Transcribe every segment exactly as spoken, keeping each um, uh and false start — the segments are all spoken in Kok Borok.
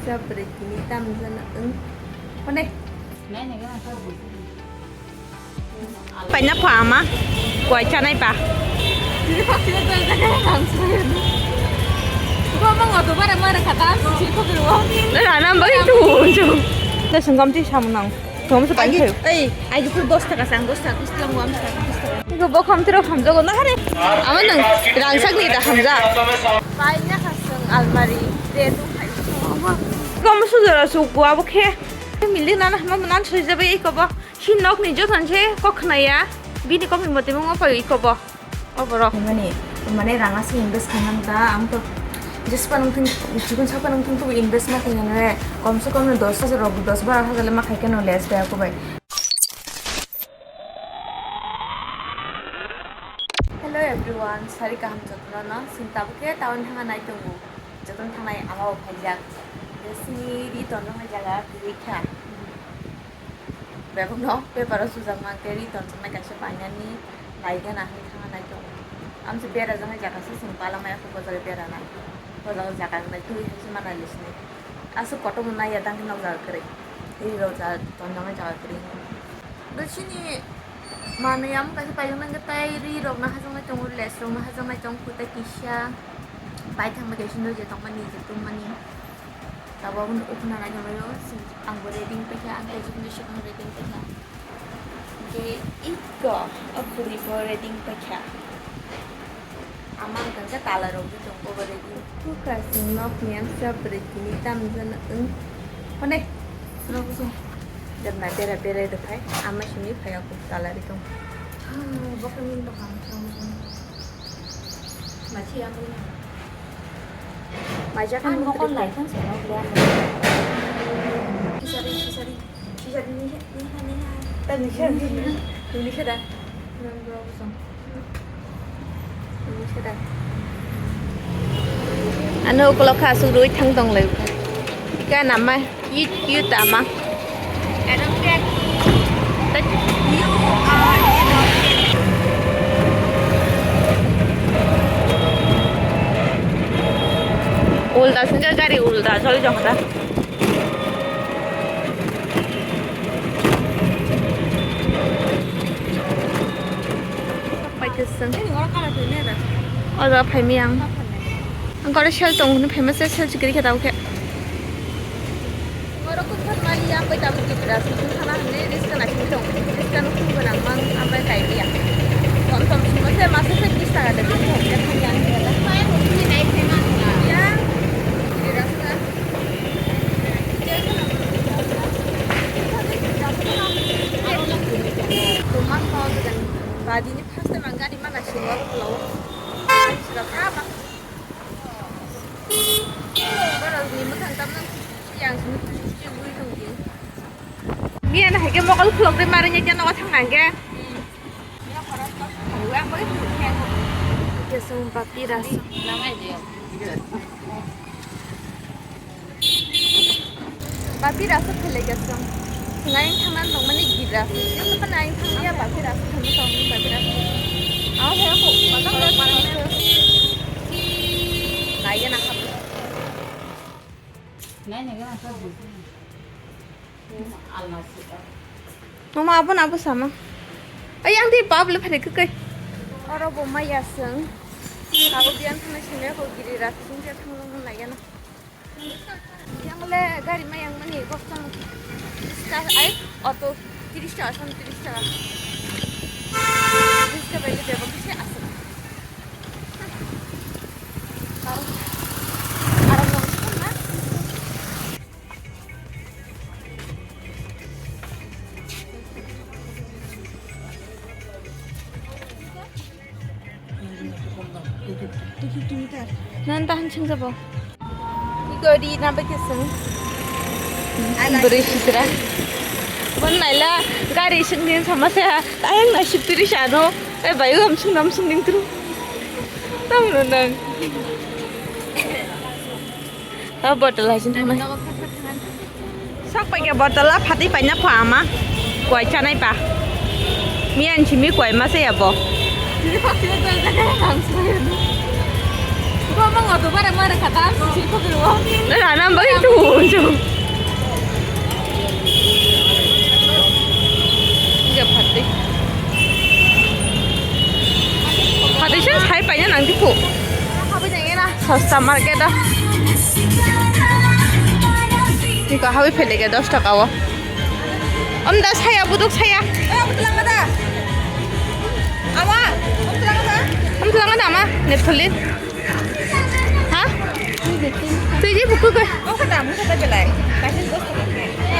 Sabri kini tam jana eng. Kone? Paina pa ama. Koi chanai pa. Rana bagi tu. Sengkom ti samunang. Sengkom sepain. Ei, ayo tu dos taka sang, dos taka, dos taka, dos taka. Iko bokham tiro hamjago na hare. Ama nang rangsak ni da hamja. Paina kasang almari. Kom sujara sukwa bo khe. Mili nana hama manan sujaba iko bo. Si nok ni joto se kok khnaya. Bini kok ni motimo ngo payo iko bo. O borok. Mani, mane rang aswk invest khainani ta, ang to jespa nung thung, chikon sapa nung thung tubu invest ma khainani re, kom se kom no dos hajar rok, dos baro hajar le ma khai khe no less de ako bai. Hello everyone, sari kaham jotono no, sing tabuk khe town thanga nai tongo, jotono thangnai ama bo phaijak, sini ri tonno hai jaga kwrwi kha. Bebakno paper o sujak mankhe ri tonsoknai kaisa painani laigana hinwi thangna nai tongo. Amse bera jaknai jaga se chwng pala maya khe bo jaga berana. Bo jaga jaga wngnai twi hai se mana lisnai. Aswk kotor no naiya dangkhe nok jaga kwrwi. Ri rok ja tonjaknai jaga kwrwi. Bo chini manwi amo kaisa paijak nangkhe tei ri rok no hajaknai tongo, les rok no hajaknai tongo, tei kisa baithang bai kaisa nui je tongmani je twmani. Tabuk omo ukuna nai tonglaio, ang bo ready wngpaikha, ang tei jikunu swkang ready wngpaikha. Hwnkhe iko o bwrwi bo ready wngpaikha. Ama wngkha khe tala rwgwi tongo bo ready. Bukha chwng nokni amsa bwrwi tini tamjano wng. Hone. Jemna bera berai rwphai, ama simi phaiya kuk tala ri tong. Bokhe min tong ang. Maijak ang mokol lai thang sano bia. Kisari, kisari. Kisari ni, ni, ni, ni. Ta ni, ni, ni, ni, ni, da. Nang bro song. Ni, ni, da. Ano ukolok kha asuk rui thang tong lai. Ka nama? Cute, cute ama. Ulta singka gari ulta choli jong kha. Paikasang. Oja phaimi ang. Ang kore sel tong hwnwi phaima se sel chikri khe tabuk khe. Oro kuthar mali ya pai tabuk kitra sing khana hwnwi riska na sing tong. Riska no khum gwnang mang ambai kai ya. Tom tom sing se masa se tis taka de tong ya khani ang. Ya. Kitra sing. Tomang kho gwnang. Badini first time ang gari mana sing wal khlawo. Sira kha ba. Borok ni mwkhang tamno yang simi kuchuk kuchuk wi tong di. Miya na haikhe mokol khulok de mari nya jano thang nang ge. Kesung papi ras. Papi rasa phele kesung. Ngai thangna nongmani gira. Yang apa ngai thangya papi rasa thangna tong papi rasa. Aw he ko. Matang rasa. Nai ya na khabu. Nai nai ya na khabu. Mama, abo na abo sama. Ay, yang di pablo phare khe kai. Oro bo maya sung. Abo biang thangna sini ko giri rat sung ke thang nong na ya na. Yang le gari mayang mani kok chang. Riska ai auto tiris taka, son tiris taka. Riska bai le bebak se asuk. Aram nong sung na. Nan tahan sing sabo. Iko di nampai kesung. Beri sitra. Bon naila gari sing din sama saya. Tayang nasib tiri sano. Eh bayu ham sing nam sing ding tru. Tamu nang. Ah, bottle hai sini. Sak paikha bottle a phatwi paina pha ama. Koi chanai pa. Miyan simi koi ma se abo. Rana bai tu. Sosta market o. Niko hawi phele ke dos taka o. Om da saya buduk saya. Ama, om tulanga da. Om tulanga da ama, Nepalin. Ha? Tui ji buku ke.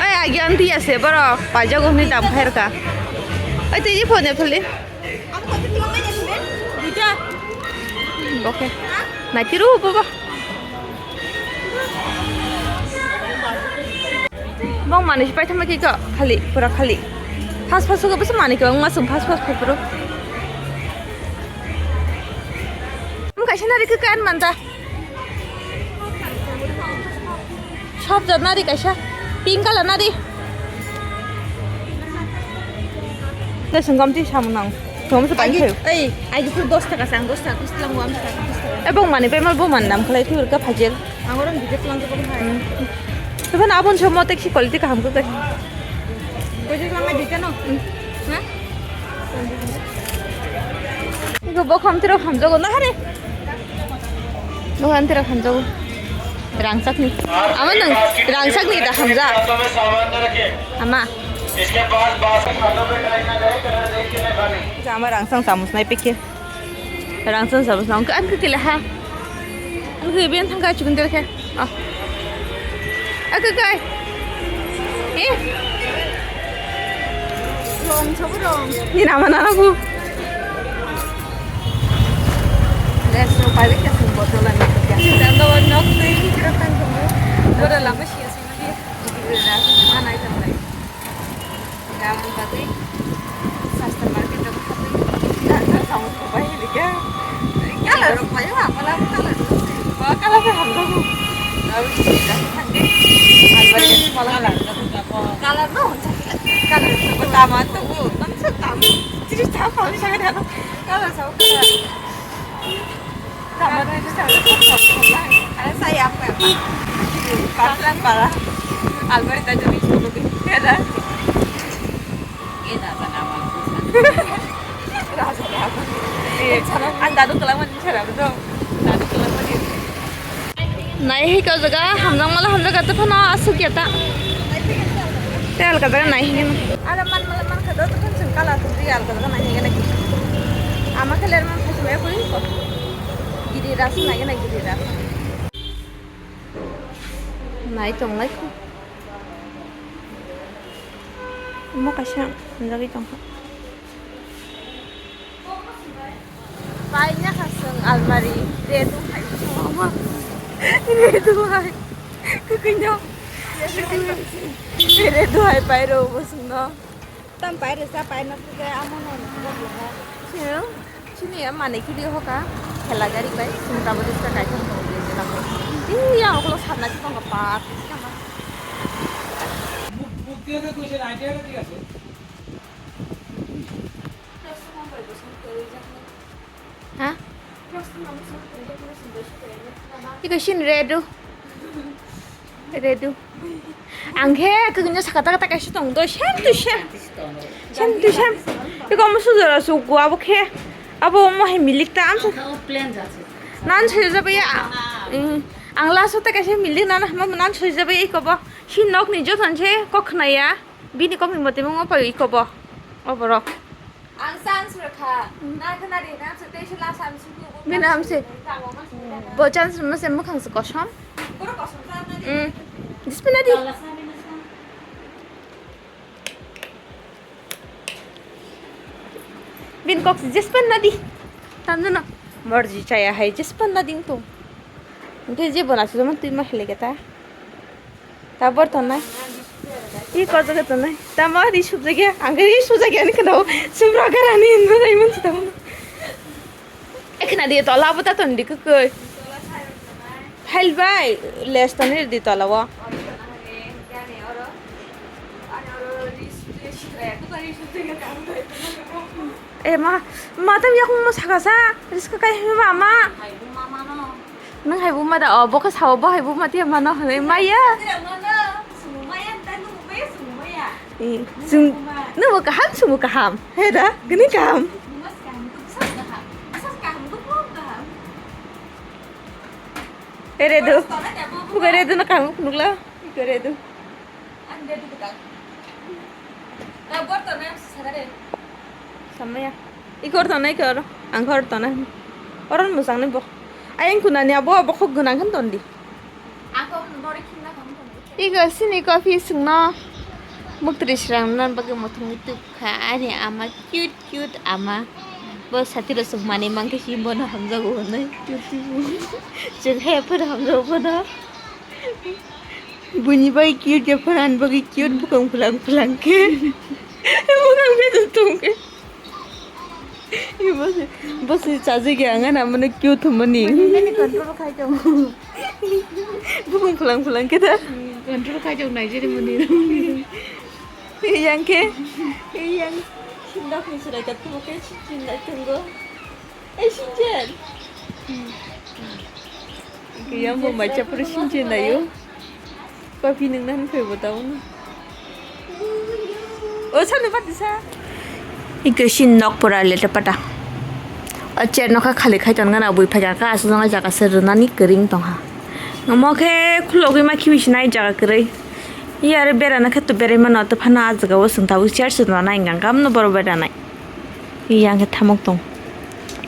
Ai, agi anti ase, boro pajago ni dam khair ka. Ai, tui ji phone Nepalin. Oke. Nai tiru baba. Bong manui si paithama khe kha khali, pura khali. Fast fast khe bwsa manui khe wngma chwng fast fast phai phuru. Wng kaisa nari khe kan manda. Sob jat nari kaisa. Pink colour nari. Tei sengkam twi samung nang. Sengkam se pai Agi, khayo. Ei, agi phuru dos taka sang, dos taka, dos taka, dos taka. Eh, bong mani, pai mal bong mani nam khlai thur ka phajel. Ang orang bidek lang jebong hai. Hmm. Tebo na abon somo tek si quality kaham ko kai. Bojek lang ai dita no. Hmm. Ha? Iko bokham tiro hamjago na hare. Bokham tiro hamjago. Rangchakni. Ama nang rangchakni da hamjak. Ama. Ama rangchak chamus nai pekhe. Rangchak chamus nang an kekele ha. Ang khe ben thangka chukun derkhe. Oh. Aku kai. Eh. Rong, sobo rong. Ni nama nana bu. Let's go, pabik ka sing botol ani. Kita bawa nok tui kita tang kamu. Bora lama sih sih lagi. Mana itu lagi? Gamon bagwi sasta market o habwi danta samung kubai hilikhe. Colour rok bai ma pala colour rok se. Ba colour rok hamjago. Aro sini danta thangwi albai pala colour rok. Colour no honsa colour rok tama tongo. Nang sa tama. Chiri cha pala sa colour sa colour. Tama dai bisa ada kok kok lai. Ada saya apa apa. Pasang pala. Almari tadi ni suruh ni. Ada. Raja apa? Eh, ang dadu kelaman bicara betul. Dadu kelaman ini. Nai hi ka jaga hamjang mala hamjak ka tephono asuk ya ta. Te alka jaga nai hi. Ada man mala man ka do tepon sing kala tu dia alka jaga nai hi na ki. Ama khe ler man khasu ya kuri ko. Giri ras nai na giri ras. Nai tong lai ko. Mo kaisa hamjagwi tong kha. Paina khasung almari, redu hai. Redu hai. Kukuino. Redu hai pairo bosongno. Tam pairo sa paina kuke amono. Sini, sini ya mane kili hoka. Khela gari bai, sini tabo diska kai thang tong dia jelak. Iya, okolo sabna si tong ka park. Buk, buk dia na kuise idea na dia se. Ha? Iko shin redu. Redu. Ang khe kwknyo saka taka taka se tong do, same to same. Same to same. Iko omo sujara su gua bo khe. Abo omo hai milik ta amsa. Nan sujaba ya. Mm. Ang last o taka se milik nan hama nan sujaba ya iko bo. Si nok ni joton se kok khna ya. Bini kok ni mote mo pai iko bo. Oborok. Ang chance rwkha. Na khna ri na se tei se last ang sukhu bo. Bini hamse. Bo chance mo se mukhang se kosom. Pura kosom sa na ri. Mm. Display na di. Bin kok jespan na di. Tamno no. Morji chaya hai jespan na ding to. Ge je bona se mon tui ma hele keta. Ta bor ton nai. I ko jaga ton nai. Ta ma ri sub jage. Ang ri sub jage ani kano. Subra garani indra dai mon ta. Ekhna di tola bo ta ton di kukui. Hel bai les toni di tola o. E ma, ma tam yakung mo saka sa, riska kai hima ma. Nang hai buma da, o bo ka sao bo hai buma tiya mano hwnwi maya. Sung, nubo kaham, sumo kaham. He da, gini kaham. Redo. Buka redo na kamu nukla. Iko redo. Samaya. Iko orto na iko oro. Ang orto na. Oron musang ni bo. Ayang kunani abo abo khok gunang kan tondi. Iko sini coffee sungno. Muktri srang nan bagwi muthungwi tubkha ani ama cute. Cute ama. Bo sati rosok manwi mankhe si bono hamjago hwnwi. Cute bo. Chwng hai phano hamjago bono. Buini bai cute ya pharan bagwi cute bukang phulang phulang khe. Bukang bedel tongkhe. Bo se, bo se chajagya ang na mano cute mani. Mani control khai tong. Bukang phulang phulang khe da. Control khai tong nai jeni mani. Yang khe, yang sinda khe sirai kat tumo khe sinda tungo. Eh, sinjen. Yang bo mai chapur sinjen ayo. Papi nang nan khe bo tao na. O sanu pati sa. Iko sin nok pura lete pata. O chair nokha khali khai ton gana bui phai ka aswk jang jaga se rwnani kering tongha. Omo khe khulogwi ma khibi sinai jaga kwrwi. Iya, aro berana khe to berai mano, to phano ah jaga o chwng tabuk chair se tongna nai hwnkha, kamno borok beranai. Iya, ang khe thamok tong.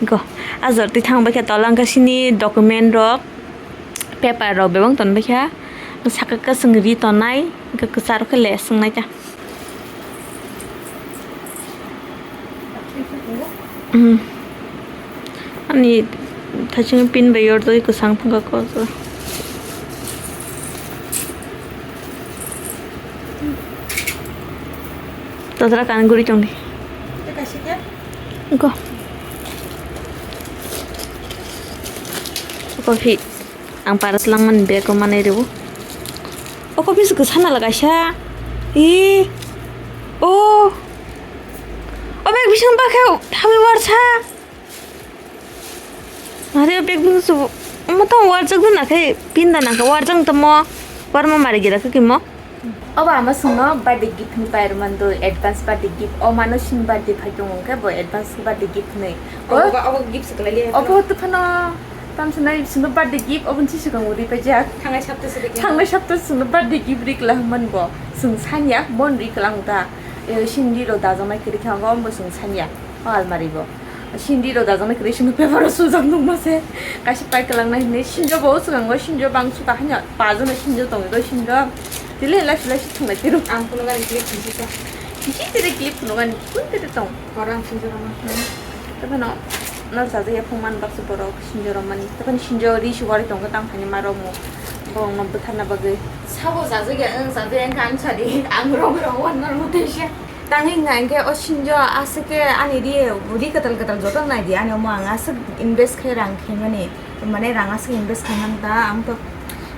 Go, ah jor twi thang bai khe tola hwnkha sini document rok, paper rok bebak ton bai kha. Saka khe chwng ri tonai, hwnkhe kwcharo khe le swng nai ta. Hmm. Ani thaching pin bai yor doi kwchang phungkha ko. Tatra kan guri tong di. Ko. Ko hi. Ang paras langmani bag o manai rw. O coffee se kwsa na lagaisa. E. O. O bag bising bakhe thawi warsa. Mare o bag bising su. Mo tong warjak dun akhai pinda nangkha warjak tamo. Warma mari gira khe kimo. Obo ama sungno birthday gift hinwi pairwmani do, advance birthday gift. O mano sini birthday phai tongo hwnkhe bo advance birthday gift hinwi. Obo ba, obo gift se kwlai liya. Obo to phano tamsa nai sungno birthday gift, obo nisi swkang ri paijak. Thangnai sapta se ri. Thangnai sapta sungno birthday gift ri kwlai hwnmani bo. Sung sanya, bon ri kwlang ta. E, sini ri rok dajaknai kwrwi kha, obo sung sanya. O almari bo. Sindi rok dajaknai kwrwi sini paper o sujak nukma se. Kaisa pai kwlangnai hinwi sinjo bo swkango sinjo bang suka hanya pajaknai sinjo tongwi sinjo. Tili lachi lachi thwnglai tiro. Ang kuno gani clip khisi sa. Kisi tiri clip kuno gani kun tiri tong. Korang sinjo rama. Tabo no nal sajak ya phung man baksa borok sinjo romani. Tabo sinjo ri suwari tongkha tang thani ma rok mo. Borok no bwtharna bagwi. Sabo sajak ya ang sajak ya ang kan sadi ang rok rok wan nal mutesi. Tangwi wngkha hinkhe o sinjo aswk khe ani ri, ri kwtal kwtal joto nai di, ani omo ang aswk invest khe rang khaimani, mane rang aswk invest khaimani ta ang to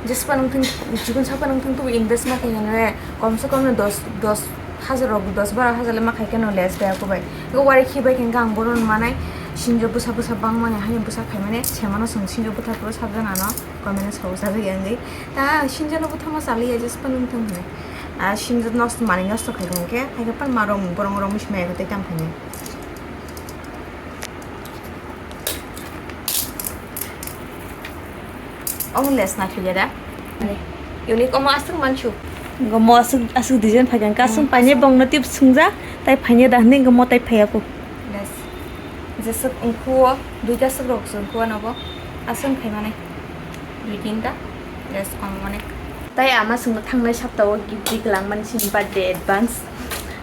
jespa nung thung, chikon sapa nung thung tubu invest ma khaimani re, kom se kom no dos, dos hajar rok, dos baro hajar le ma khai khe no less bai ako bai. Eko wari khi bai khe ang bono manai sinjo bwsa bwsa bang mani haino bwsa khaimani semano chwng sinjo bwtha phuru sabjana no. Comment o sawi sajak ya wngwi. Ta sinjano bo thangma chaliya jespa nung thang hinwi. A sinjo nosto manwi nosto khai tong khe, hai khe pan ma rong borong rong misi maya tei tam khainwi. Omo les na phiya da. Unique omo aswk mansu. Omo aswk, aswk design phai kha. Kasung paine bongno tip sungja, tai phaine da hinwi omo tai phaiya kho. Les. Jeswk wngkhuo, duita swk rok se wngkhuo nobo. Aswk khai mani. Dui tinta dress kom onek. Tai ama chwngno thangnai saptao gift ri kwlangmani chini birthday advance.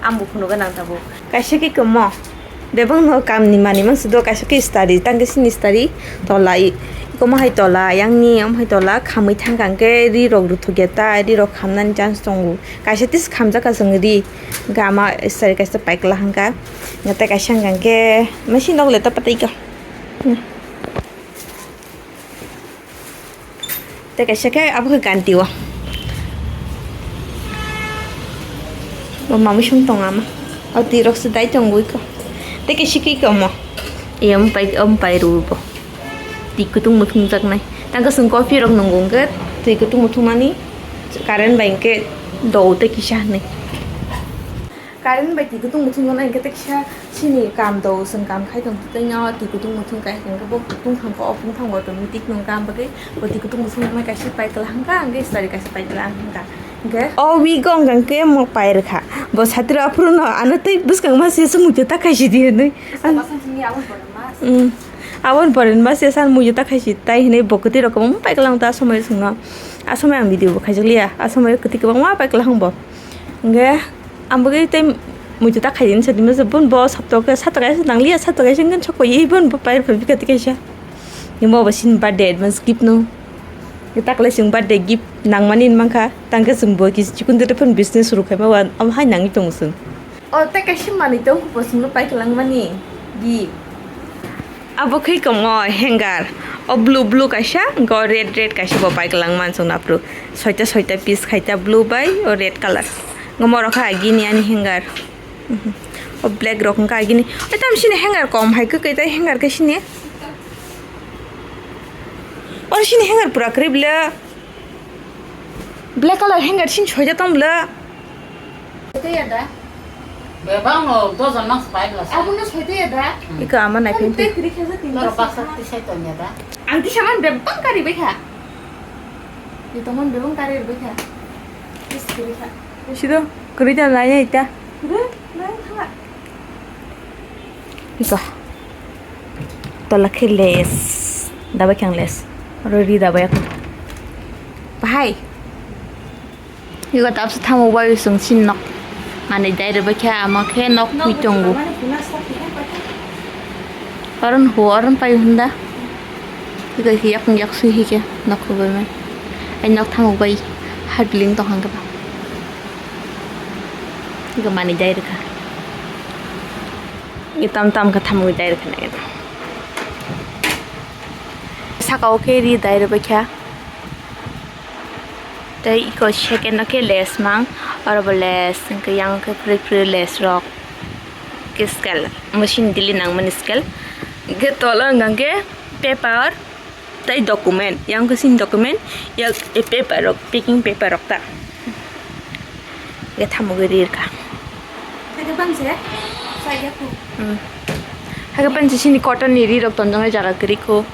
Ang bo phunugo nang tabuk. Kaisa khe kwmo. Bebak no kamni manwi mangsi do kaisa khe stari tang khe sini stari tola i. Ikomo hai tola yangni omo hai tola khamwi thang kha hwnkhe ri rok ruthok ya ta ri rok khamnani chance tongo. Kaisa tis khamjak kha chwng ri. Hwnkhe ama stari kaisa paikla hwnkha. Hwnkhe tai kaisa hwnkha hwnkhe machine rok le ta patai kha. Tei kaisa khe abo khe ganti o. Bo mamui song tong ama. O twi rok se dai tong bui ko. Tei kaisa khe komo. Eyang pai, om pai rw bo. Twi kutung muthung jaknai. Tang khe chwng coffee rok nwngo hwnkhe twi kutung muthung mani current bai hwnkhe do tei kisa hinwi. Current bai twi kutung muthung jaknai hwnkhe tei kisa Chini kam do, chwng kam khai tong twi no twi kutung muthung kai hwnkhe bo kutung thangkha, o kutung thangkha automatic nung kam bagwi bo twi kutung muthung nang kaisa pai kwla hwnkha, hwnkhe stari kaisa pai kwla hwnkha. Hwnkhe o week o hwnkha khe mo pai rwkha. Bo satiro aphuru no ano tei bwskang ma se se muitu ta khai si di hwnwi. Ang, Bwskang simi aboni pore ma? Hmm. Aboni pore ma se san muitu ta khai si tai hwnwi bo kwtwi rok kwbangma pai kwla hwnkha a somoi chwngno. A somoi ang video bo khaijak liya. A somoi kwtwi kwbangma pai kwla hwnkha bo. Hwnkhe ang bagwi tei muitu ta khaijani sadi masa bun bo sapto khe sato kaisa nang liya, sato kaisa hwnkhe sokpaiwi bun bo pai rwkha bikati kaisa. Hwnkhe bo bo sini birthday advance gift no. Taklai chwng birthday gift nangmani hinwi mankha, tangkhe chwng bo kisa chikon dere phano business suru khaima abo hai nangwi tongo chwng. O tei kaisa manwi tongo bo chwngno pai kwlangmani gift. Abo khe tongo hanger, o blue blue kaisa, hwnkhe o red red kaisa bo pai kwlangma chwngno aphuru. Soita soita piece khaita blue bai o red colour. Hwnkhe morok kha agini ani hanger. Mhm. O black rok hwnkha agini. Oi, tam sini hanger kom hai kwkwi tei hanger khe sini. Oro sini hanger pura kwrwi ble. Black colour hanger sini soita tong ble. Soita ya da? Bebak no dojon nang pai bla sa. Abo no soita ya da? Iko ama nai Ang phin tei phi. Kwrwi khe sa tin Norok ta baksa sa. Tisai tong ya da? Ang tisa man bebak kari bai kha. Ni tong man bebak kari bai kha. Tis kwrwi kha. Sido kwrwi da nai nai ta. Kwrwi? Nai tha. Iko. Tola khe les. Dabai khe ang les. Oro ri dabai ako. Bahai. Iko tapsa tamo bai sung sin nok. Mane dai re bakhe ama khe nok pui tongo. Aron ho aron pai hunda. Iko khe yak yak sui hi khe nok ho bai mai. Ai nok tamo bai hardling tong hang khe ba. Iko mane dai re kha. Itam tam kha thamwi dai rwkha nai. Saka o khe ri dai rwbaikha. Tei iko second o khe les mang, oro bo les, hwnkhe yang khe phwrwi phwrwi les rok. Khe scale, machine dili nangmani scale. Hwnkhe tolo hwnkha khe paper. Tei document, yang khe sini document, yak e paper rok, packing paper rok ta. Ge thamugwi rirkha. Hake panse, saya ku. Hmm. Hake panse sini cotton ni ri rok tonjong jaga kwrwi kho.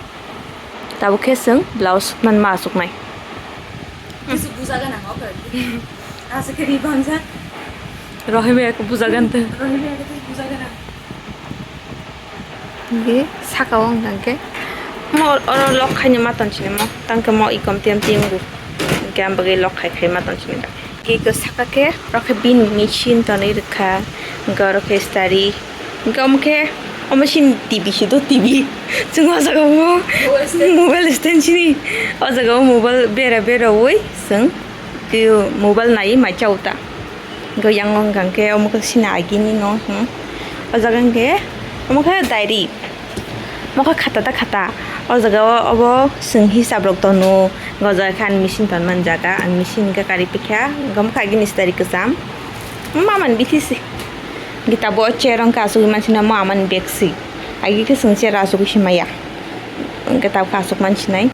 Tabuk khe chwng blouse man ma aswknai. Kisu bujaga nang o khe. Aswk khe ri bangsa. Rohimya khe bujagan te. Rohimya khe bujaga nang. Hingke saka o hwnka hingke mo oro lock khaini ma tong sini mo tangke mo ikom tiyam tiyam bo hingke ang bagwi lock khai khai ma tong sini da hingke saka khe oro khe bini machine tonwi rwkha hingke oro khe stari hingke omo khe omo chini T V se do T V chwng o jaga o mobile stand sini o jaga o mobile bera bera oi chwng mobile nai mai cha o ta. Hingke yang o hingka hingke omo khe sini agini no, hmm. O jaga hingke omo khe diary. Omo khe khata ta khata. O jaga o obo chwng hisab rok tono. O jaga khe ani machine tonmani jaga. Ani machine hingke kari pikha. Hingke omo khe agini stari kwcham. Mamani bithi se. Hingke tabuk o chair o hingke achugwi mansinai omo amani bag se. Agi khe chwng chair o achugwi se maya. Hingke tabuk khe achuk mansinai.